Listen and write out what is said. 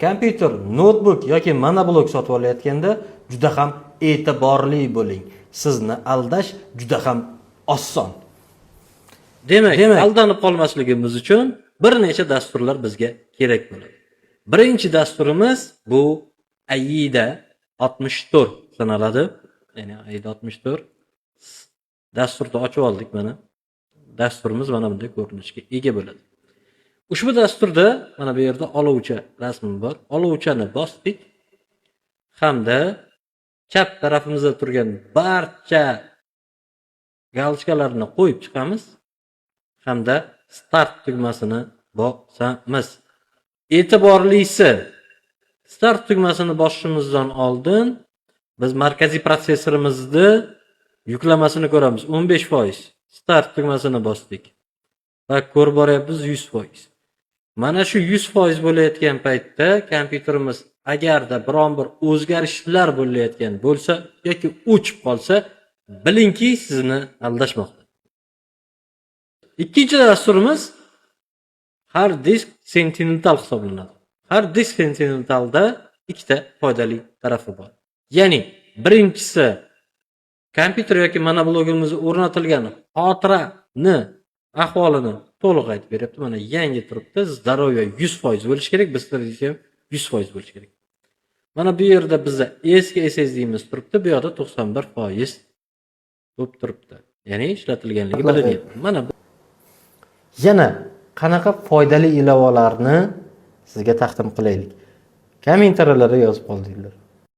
Kompyuter, noutbuk yoki monoblok sotib olayotganda juda ham e'tiborli bo'ling. Sizni aldash juda ham oson. Demak, aldanib qolmasligimiz uchun bir necha dasturlar bizga kerak bo'ladi. Birinchi dasturimiz bu AIDA 64 sanaladi. Ya'ni AIDA 64 dasturni ochib oldik mana. Dasturimiz mana bunday ko'rinishga ega bo'ladi. Ushbu dasturda mana bu yerda olovcha rasmi bor. Olovchani bosdik hamda chap tarafimizda turgan barcha галочка larni qo'yib chiqamiz hamda start tugmasini bosamiz. E'tiborlisi, start tugmasini bosishimizdan oldin biz markaziy protsessorimizni yuklamasini ko'ramiz. 15%. Start tugmasini bosdik. Va ko'rib boryapmiz, 100%. Mana shu 100% bo'layotgan paytda kompyuterimiz agarda biron bir o'zgarishlar bo'layotgan bo'lsa yoki o'chib qolsa, bilingki, sizni aldashmoqda. Ikkinchi dasturimiz Hard Disk Sentinel hisoblanadi. Hard Disk Sentinelda ikkita foydali tarafi bor. Ya'ni birinchisi, kompyuter yoki monoblogimizga o'rnatilgan xotirani ahvolini to'liq aytib beryapti. Mana, yangi turibdi. Здоровье 100% bo'lishi kerak, быстрый ham 100% bo'lishi kerak. Mana bu yerda bizda eski SSDimiz turibdi, bu yoqda 91% bo'lib turibdi. Ya'ni ishlatilganligi bilinyapti. Mana bu yana qanaqa foydali ilovalarni sizga taqdim qilaylik? Kommentariyalarda yozib qoldiringlar.